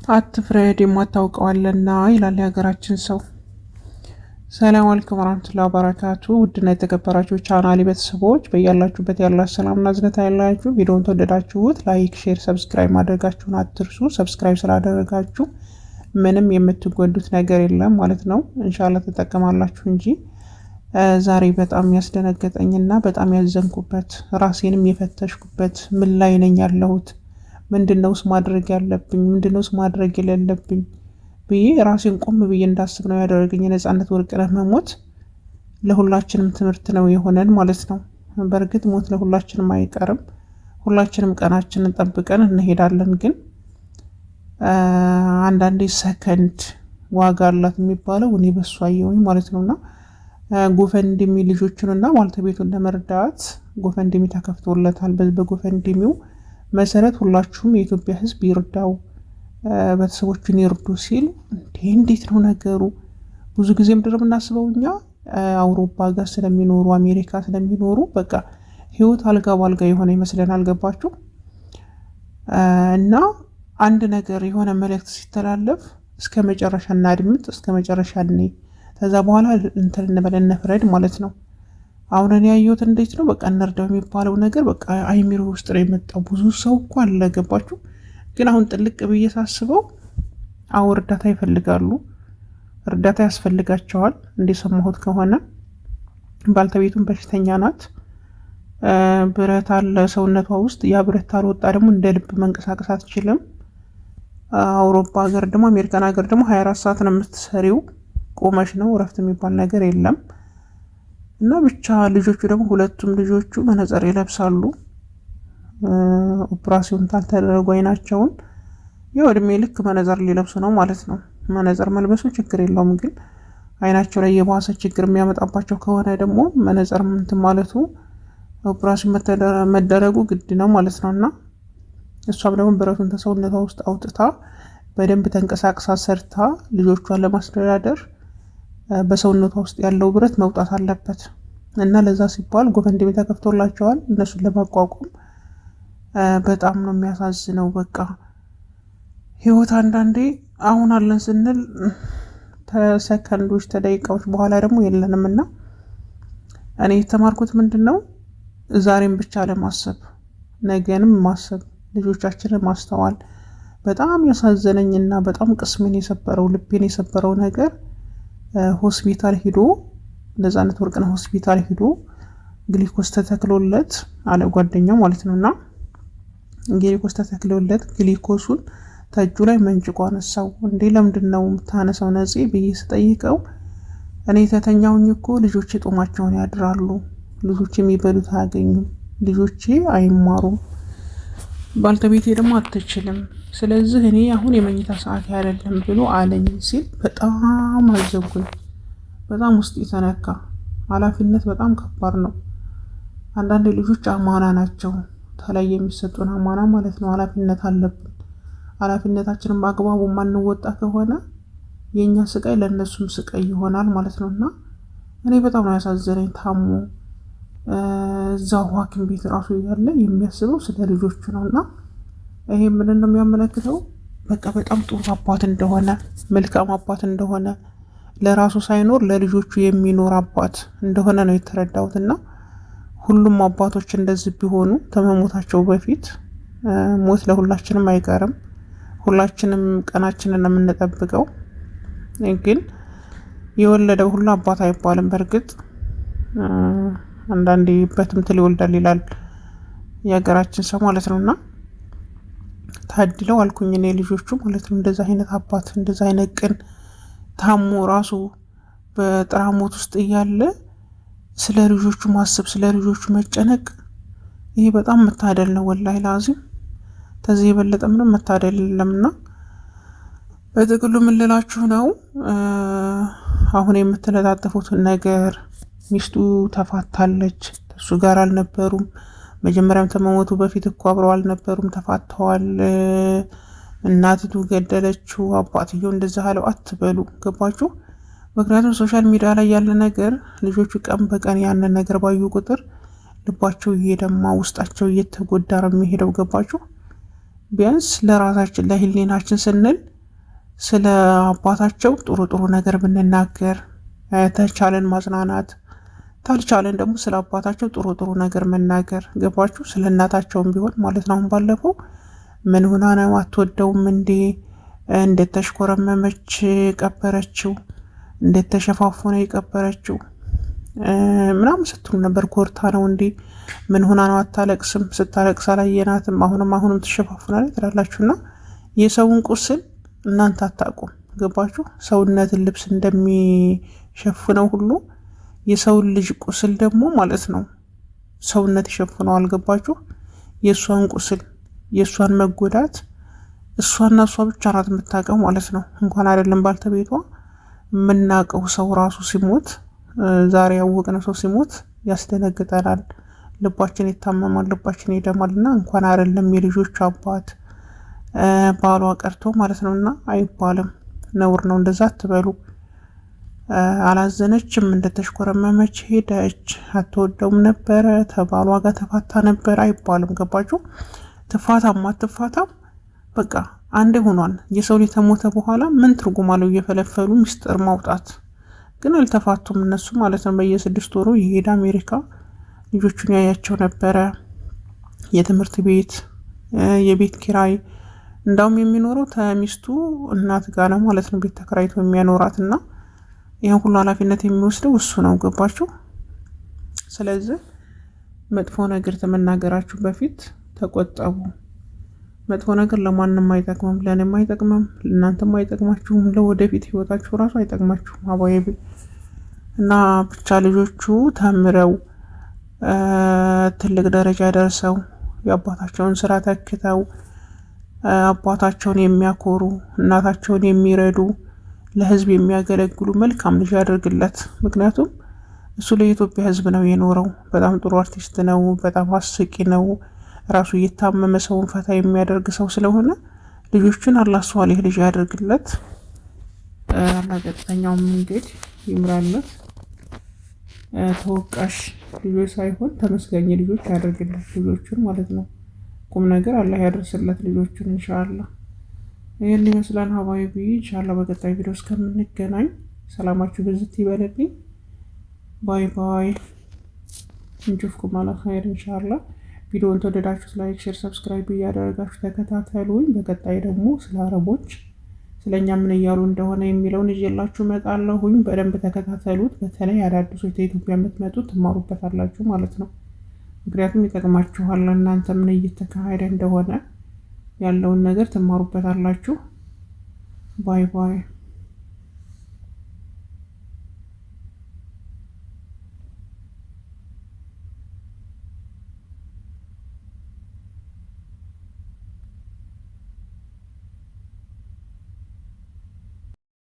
አትፍረድ የማታውቀው አለና ይላል የሀገራችን ሰው። ሰላም አለይኩም ወራህመቱላሂ ወበረካቱ። ውድና የተከበራችሁ ቻናሌ ቤተሰቦች በያላችሁበት ያላ ሰላምና እዝነት ያላችሁ፣ ቪዲዮውን ተወደዳችሁት like፣ share፣ subscribe ማድረጋችሁን አትርሱ። Subscribe ስላደረጋችሁ ምንም የምትጎዱት ነገር የለም ማለት ነው። ኢንሻአላህ ትጠቀማላችሁ እንጂ። ዛሬ በጣም ያስደነገጠኝና በጣም ያዘንኩበት፣ ራሴንም የፈተሽኩበት፣ ምን ላይ ነኝ ያለሁት፣ ምንድነውስ ማድረግ ያለብኝ፣ ምንድነውስ ማድረግ የሌለብኝ ብዬ ራሴን ቆም ብዬ እንዳስብ ነው ያደረገኝ። የነፃነት ወርቅነህ መሞት ለሁላችንም ትምህርት ነው የሆነን ማለት ነው። በእርግጥ ሞት ለሁላችንም አይቀርም። ሁላችንም ቀናችንን ጠብቀን እንሄዳለን። ግን አንዳንዴ ሰከንድ ዋጋ አላት የሚባለው እኔ በሱ አየሁኝ ማለት ነውና GoFundMe ልጆቹንና ባለቤቱን ለመርዳት GoFundMe ተከፍቶለታል። በ GoFundMe ው መሰረት ሁላችሁም የኢትዮጵያ ሕዝብ ይርዳው፣ ቤተሰቦቹን ይርዱ ሲል እንዴ እንዴት ነው ነገሩ? ብዙ ጊዜ ምንድን ነው የምናስበው እኛ አውሮፓ ጋር ስለሚኖሩ፣ አሜሪካ ስለሚኖሩ በቃ ህይወት አልጋ ባልጋ የሆነ ይመስለናል። አልገባችሁ? እና አንድ ነገር የሆነ መልእክት ሲተላለፍ እስከ መጨረሻ እናድምጥ፣ እስከ መጨረሻ እኔ ከዛ በኋላ እንትን እንበል እንፍረድ ማለት ነው። አሁን እኔ ያየሁት እንዴት ነው፣ በቃ እንርዳው የሚባለው ነገር በቃ አይሚሮ ውስጥ ነው የመጣው። ብዙ ሰው እኮ አለ፣ ገባችሁ? ግን አሁን ጥልቅ ብዬ ሳስበው አዎ እርዳታ ይፈልጋሉ፣ እርዳታ ያስፈልጋቸዋል። እንደሰማሁት ከሆነ ባልተቤቱን በሽተኛ ናት፣ ብረት አለ ሰውነቷ ውስጥ። ያ ብረት ካልወጣ ደግሞ እንደ ልብ መንቀሳቀስ አትችልም። አውሮፓ ሀገር ደግሞ አሜሪካን ሀገር ደግሞ 24 ሰዓት ነው የምትሰሪው፣ ቆመሽ ነው፣ እረፍት የሚባል ነገር የለም። እና ብቻ ልጆቹ ደግሞ ሁለቱም ልጆቹ መነጽር ይለብሳሉ። ኦፕራሲዮን ካልተደረጉ አይናቸውን ያው እድሜ ልክ መነጽር ሊለብሱ ነው ማለት ነው። መነጽር መልበሱ ችግር የለውም፣ ግን አይናቸው ላይ የባሰ ችግር የሚያመጣባቸው ከሆነ ደግሞ መነጽር እንትን ማለቱ ኦፕራሲዮን መደረጉ ግድ ነው ማለት ነው። እና እሷም ደግሞ ብረቱን ተሰውነቷ ውስጥ አውጥታ በደንብ ተንቀሳቅሳ ሰርታ ልጆቿን ለማስተዳደር በሰውነቷ ውስጥ ያለው ብረት መውጣት አለበት እና ለዛ ሲባል GoFundMe ተከፍቶላቸዋል እነሱን ለማቋቋም። በጣም ነው የሚያሳዝነው። በቃ ህይወት አንዳንዴ አሁን አለን ስንል ከሰከንዶች ከደቂቃዎች በኋላ ደግሞ የለንም። እና እኔ የተማርኩት ምንድን ነው፣ ዛሬም ብቻ ለማሰብ ነገንም ማሰብ፣ ልጆቻችንን ማስተዋል። በጣም ያሳዘነኝና በጣም ቅስሜን የሰበረው፣ ልቤን የሰበረው ነገር ሆስፒታል ሂዶ፣ ነፃነት ወርቅነህ ሆስፒታል ሂዶ ግሊኮስ ተተክሎለት አለ ጓደኛው ማለት ነው። እና ግሊኮስ ተተክሎለት ግሊኮሱን ተእጁ ላይ መንጭቆ አነሳው። እንዴ ለምንድን ነው የምታነሳው ነፂ ብዬ ስጠይቀው እኔ ተተኛውኝ እኮ ልጆቼ ጦማቸውን ያድራሉ፣ ልጆቼ የሚበሉት አያገኙም፣ ልጆቼ አይማሩም፣ ባልተቤቴ ደግሞ አትችልም። ስለዚህ እኔ አሁን የመኝታ ሰዓት አይደለም ብሎ አለኝ ሲል በጣም አዘንኩኝ። በጣም ውስጥ የተነካ። ኃላፊነት በጣም ከባድ ነው። አንዳንድ ልጆች አማና ናቸው፣ ተለይ የሚሰጡን አማና ማለት ነው። ኃላፊነት አለብን። ኃላፊነታችንን በአግባቡ የማንወጣ ከሆነ የእኛ ስቃይ ለእነሱም ስቃይ ይሆናል ማለት ነው። እና እኔ በጣም ነው ያሳዘነኝ። ታሞ እዛው ሐኪም ቤት ራሱ እያለ የሚያስበው ስለ ልጆቹ ነው። እና ይሄ ምንን ነው የሚያመለክተው? በቃ በጣም ጥሩ አባት እንደሆነ፣ መልካም አባት እንደሆነ፣ ለራሱ ሳይኖር ለልጆቹ የሚኖር አባት እንደሆነ ነው የተረዳሁት። እና ሁሉም አባቶች እንደዚህ ቢሆኑ ከመሞታቸው በፊት። ሞት ለሁላችንም አይቀርም። ሁላችንም ቀናችንን ነው የምንጠብቀው። ግን የወለደው ሁሉ አባት አይባልም። በእርግጥ አንዳንዴ በትምትል ይወልዳል ይላል የሀገራችን ሰው ማለት ነው። እና ታድለው አልኩኝ እኔ ልጆቹ ማለት ነው። እንደዛ አይነት አባት፣ እንደዛ አይነት ቅን፣ ታሞ ራሱ በጥራሞት ውስጥ እያለ ስለ ልጆቹ ማሰብ፣ ስለ ልጆቹ መጨነቅ፣ ይሄ በጣም መታደል ነው። ወላሂ ላዚም ከዚህ የበለጠ ምንም መታደል የለምና በጥቅሉ ምን ልላችሁ ነው፣ አሁን የምትለጣጠፉትን ነገር ሚስቱ ተፋታለች፣ እሱ ጋር አልነበሩም። መጀመሪያም ከመሞቱ በፊት እኮ አብረው አልነበሩም፣ ተፋተዋል። እናቲቱ ገደለችው፣ አባትየው እንደዛ አለው አትበሉ። ገባችሁ? ምክንያቱም social media ላይ ያለ ነገር ልጆቹ ቀን በቀን ያንን ነገር ባዩ ቁጥር ልባቸው እየደማ ውስጣቸው እየተጎዳ ነው የሚሄደው። ገባችሁ? ቢያንስ ለራሳችን ለህሊናችን ስንል ስለ አባታቸው ጥሩ ጥሩ ነገር ብንናገር፣ ተቻለን ማጽናናት፣ ታልቻለን ደግሞ ስለ አባታቸው ጥሩ ጥሩ ነገር መናገር። ገባችሁ? ስለ እናታቸውም ቢሆን ማለት ነው። አሁን ባለፈው ምን ሆና ነው አትወደውም እንዴ? እንዴት ተሽኮረመመች ቀበረችው? እንዴት ተሸፋፎነ የቀበረችው ምናምን ስትሉ ነበር። ኮርታ ነው እንዴ? ምን ሆና ነው አታለቅስም? ስታለቅስ አላየናትም። አሁንም አሁንም ትሸፋፉናለች ትላላችሁና የሰውን ቁስል እናንተ አታውቁም። ገባችሁ? ሰውነትን ልብስ እንደሚሸፍነው ሁሉ የሰውን ልጅ ቁስል ደግሞ ማለት ነው ሰውነት ይሸፍነዋል። ገባችሁ? የእሷን ቁስል፣ የእሷን መጎዳት እሷና እሷ ብቻ ናት የምታውቀው ማለት ነው። እንኳን አይደለም ባልተቤቷ፣ የምናውቀው ሰው ራሱ ሲሞት፣ ዛሬ ያወቅነው ሰው ሲሞት ያስደነግጠናል። ልባችን ይታመማል፣ ልባችን ይደማል። እና እንኳን አይደለም የልጆች አባት ባሏ ቀርቶ ማለት ነው። እና አይባልም፣ ነውር ነው። እንደዛ አትበሉ። አላዘነችም፣ እንደተሽኮረመመች ሄደች፣ አትወደውም ነበረ፣ ተባሏ ጋር ተፋታ ነበር አይባልም። ገባችሁ? ትፋታም አትፋታም በቃ አንዴ ሆኗል። የሰው ልጅ ተሞተ በኋላ ምን ትርጉም አለው እየፈለፈሉ ሚስጥር ማውጣት? ግን አልተፋቱም እነሱ ማለት ነው። በየ6 ወሩ የሄደ አሜሪካ ልጆቹን ያያቸው ነበረ። የትምህርት ቤት፣ የቤት ኪራይ፣ እንዳውም የሚኖረው ተሚስቱ እናት ጋር ነው ማለት ነው። ቤት ተከራይቶ የሚያኖራት እና ይህን ሁሉ ኃላፊነት የሚወስደው እሱ ነው። ገባችሁ? ስለዚህ መጥፎ ነገር ከመናገራችሁ በፊት ተቆጠቡ። መጥፎ ነገር ለማንም አይጠቅምም፣ ለእኔም አይጠቅምም፣ ለእናንተም አይጠቅማችሁም፣ ለወደፊት ህይወታችሁ ራሱ አይጠቅማችሁም። አባዬ እና ብቻ ልጆቹ ተምረው ትልቅ ደረጃ ደርሰው የአባታቸውን ስራ ተክተው አባታቸውን የሚያኮሩ፣ እናታቸውን የሚረዱ፣ ለህዝብ የሚያገለግሉ መልካም ልጅ ያደርግለት። ምክንያቱም እሱ ለኢትዮጵያ ህዝብ ነው የኖረው። በጣም ጥሩ አርቲስት ነው። በጣም አስቂ ነው። ራሱ እየታመመ ሰውን ፈታ የሚያደርግ ሰው ስለሆነ ልጆቹን አላህ ሷሊህ ልጅ ያደርግለት። አላህ ቀጥተኛውን መንገድ ይምራለት። ተወቃሽ ልጆች ሳይሆን ተመስጋኝ ልጆች ያደርግለት ልጆቹን ማለት ነው። ቁም ነገር አላህ ያደርስለት ልጆቹን ኢንሻአላህ። ይህን ይመስላል ሀባይቢ። ኢንሻአላህ በቀጣይ ቪዲዮ እስከምንገናኝ ሰላማችሁ ብዝት ይበልልኝ። Bye bye። نشوفكم على خير ኢንሻአላህ። ቪዲዮውን ተወደዳችሁት like፣ share፣ subscribe እያደረጋችሁ ተከታተሉኝ። በቀጣይ ደግሞ ስለ አረቦች ስለኛ ምን እያሉ እንደሆነ የሚለውን ይዤላችሁ እመጣለሁኝ። በደንብ ተከታተሉት። በተለይ አዳዲሶች ከኢትዮጵያ የምትመጡት ትማሩበታላችሁ ማለት ነው። ምክንያቱም ይጠቅማችኋል። እናንተ ምን እየተካሄደ እንደሆነ ያለውን ነገር ትማሩበታላችሁ። Bye bye።